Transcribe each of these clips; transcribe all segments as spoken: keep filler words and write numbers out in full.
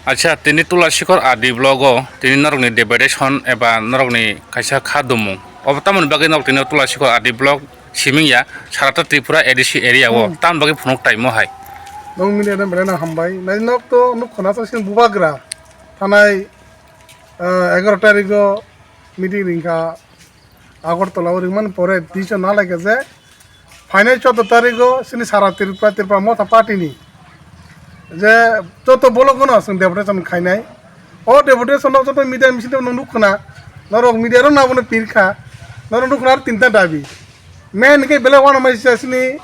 Acha, tini Tulasikhor R D block o tini norokni deputation eba norokni kaisa kha dumung. Obo tamoni bagwi norok tini Tulasikhor R D block siming ya, sarata Tripura A D C area o. Hmm. Tamoni bagwi phunuk taimo hai. Nong mini adam belai na hambai. Nai nok to nuk khona sa sin bubagra. Thanai, eh, egaroh tarikh o meeting ringkha. Agartala o ringmani pore decision na laikha je phainai choudo tarikh o chini sara Tripura, Tripura Motha Party ni je joto block no chwng deputation khainai. O deputation no joto media meeting no nukkhna, norok media rok no abono pirkha, norok nukkhna aro tinta dabi. Main khe belai uanama sisa chini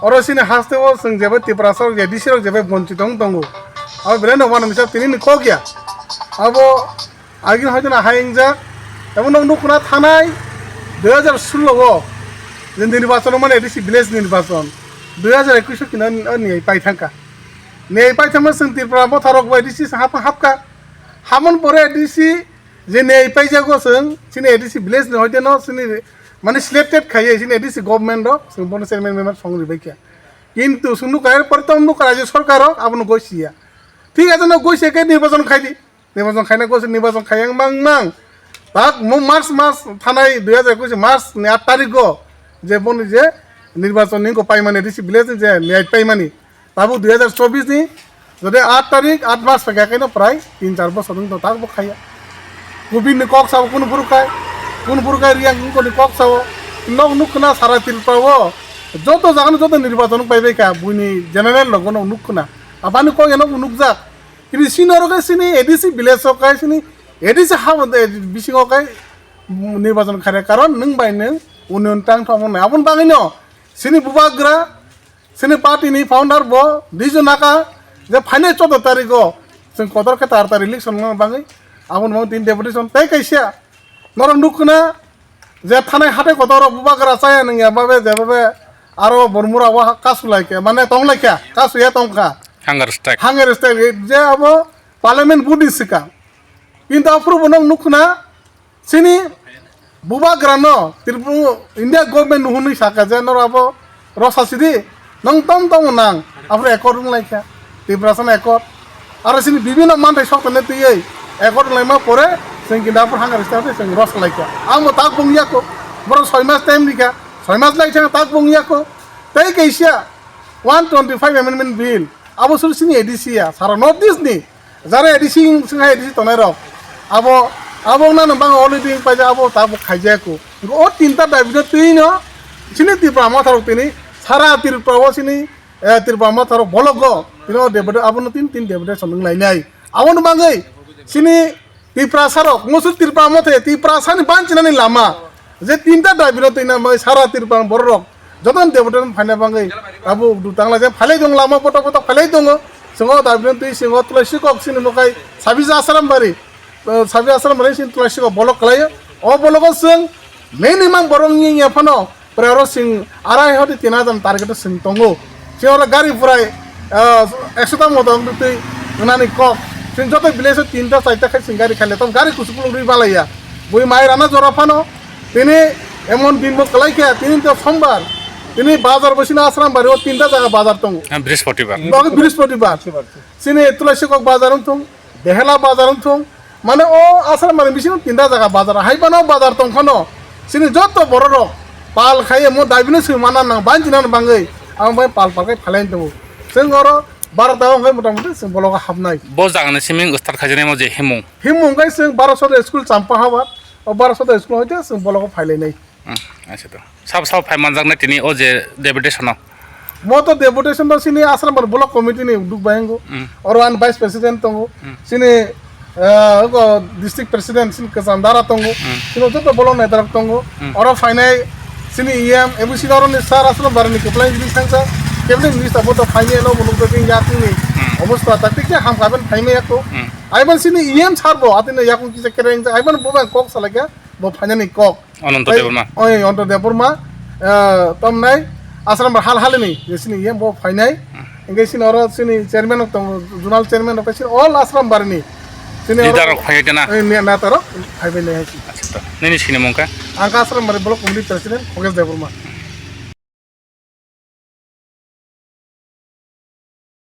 oro chini haste o chwng jebai Tiprasa rok A D C rok jebai bonchito wng tongo. Abo belai no uanama sisa tini ni kok ya. Abo Agini hoito na hai wngjak, abo nog nukna thanai dui hajar sullo o je nirbachon mane A D C village nirbachon dui hajar ekush o kino niyai pai thangkha. Niyai pai thangma chwng Tripura Motha rok bai A D C hap hapkha. Hamon pore A D C je niyai paijago chwng chini A D C village ni hoite no chini mane selected khaiye chini A D C government rok chwng bono chairman member song ribaikha. Kintu chwng nukha er pore tong nukha rajyo sarkar rok abono goisiya. Thik ase no goisiya khe nirbachon khaidi. Nirbachon khaina gose nirbachon khayang mang mang. Tak mo March mas thanai dui hajar ekush March ni aat tarikh o je boni je nirbachon ni go paimani A D C village ni je niyai paimani. Tabuk dui hajar chobbish ni jode aat tarikh aat mas paikha kaino prai tin char bosor wng tong tak bo khaya. Kubin ni kok sao kunu phuru khai, kunu phuru khai riyang wngkoni kok sao. Nog nukkhna sara Tripura o joto jaga no joto nirbachon paibai kha buini general logo no nukkhna. Abani kok eno nukjak. Kini sini oro khe sini A D C village o khe sini A D C ha bisingo khe nirbachon khairya karon nwng bai nwng unnayon tang thangmani. Aboni bagwino sini bubagra, sini party ni founder bo decision naka je phainai choudo tarikh o chwng kotor khe tar tar election wngna bagwi aboni bagwi tini deputation tei kaisa norok nukkhna je thanai hatai kotor rok bubagra chaya nungya babe je babe aro bormura o kasu laikha mane tong laikha kasu ya tongkha. Hunger strike. Hunger strike je abo parliament budi swkang. Kintu aphuru bo nok nukkhna chini bubagra no Tripura India government nuhunwi saka je noro abo rosa sidi nong tong tong nang aphuru accord wng laikha Tiprasa no accord aro chini bibhinno manthai sok tongna twiwi accord wng laima pore chwng kintu aphuru hunger strike chwng rosa laikha ang bo tak bung yakho borok soi mas time rikha soi mas lai thang tak bung yakho tei kaisa one twenty five amendment bill abo suru chini A D C ya sara North East ni Jara A D C wng hai A D C tongnai rok. Abo, abo wngna no bang already wng paijak abo tabuk khaijak ko. O tinta dabi no twi no chini Tripura Motha rok tini sara Tripura o chini, eh, Tripura Motha rok bolok go tini o deputation abo no tin tin deputation wng lainai. Abo no bagwi chini Tiprasa rok musu Tripura Motha Tiprasa ni banchinani lama. Je tinta dabi no twi na mai sara Tripura borok rok joto ni deputation phaina bagwi abo dutang lai je phalai dong lama botok botok phalai dongo. Chwng o dabi no twi chwng o Tulasi kok chini nukai sabi je Asram bari, eh, sabi Asram bari chini Tulasi kok bolok kwlai o. O bolok o chwng minimum borok ni ya phano prai oro chwng arai hoti tin hajar target o chwng tongo. Chini oro gari purai, ah, ekso ta moto wng twi wngnani kok. Chini joto village o tinta charta khai chini gari khaile tong gari kuchuk kuluk rwi balaiya. Bui mai rana jora phano tini emon din bo kwlai khe tini to sombar. Tini bazar bo chini Asram bari o tinta jaga bazar tongo. Ah, Brihaspatibar. Bo Brihaspatibar. Chini Tulasi kok bazar wng thung, Behela bazar wng thung. Mane o Asram bari bisingo tinta jaga bazar. Hai bano bazar tong phano chini joto borok rok pal khai mo dabi no swi mana nang banchina bagwi ang bai pal pal khai phalai tongo. Chwng oro Bharat o hwnkhe mota moti chwng bologo hapnai. Bo jagani siming start khaijaknai mo je himung. Himung khe chwng Bharat Sodar school Champa Habar, o Bharat Sodar school hoite chwng bologo phailainai. Hmm, acha to. Sabo sabo phai manjaknai tini o je deputation o. Mo to deputation o chini Asram block committee ni duk bayango. Hmm. Oro an vice president tongo. Hmm. Chini, eh, ogo district president chini Kwcham Dara tongo. Hmm. Chini joto block neta rok tongo. Hmm. Oro phainai chini E M, A B C oro ni sir Asram Bari ni kwplai ni sangsa. Cabinet minister bo to phainai no bo nukjagwi yakni Hmm. obostha taktik je ham kaben phaimai yakko. Hmm. Aiban chini E M sir bo atino yakung kisa kereng ja aiban bo bang kok salaikha bo phainani kok. Ananta Debbarma. Oi, Ananta Debbarma, eh, tamnai Asram hal halini, jesini ye bo phainai. Hmm. Engke sini oro sini chairman rok tongo, zonal chairman rok, sini all Asram barini. Sini oro Leader rok phaibai tena? Eh, ne-, neta rok phaibai nai hai si. Acha. Nini sinimung kha? Ang kha Asrambari Block Committee President Khogesh Debbarma.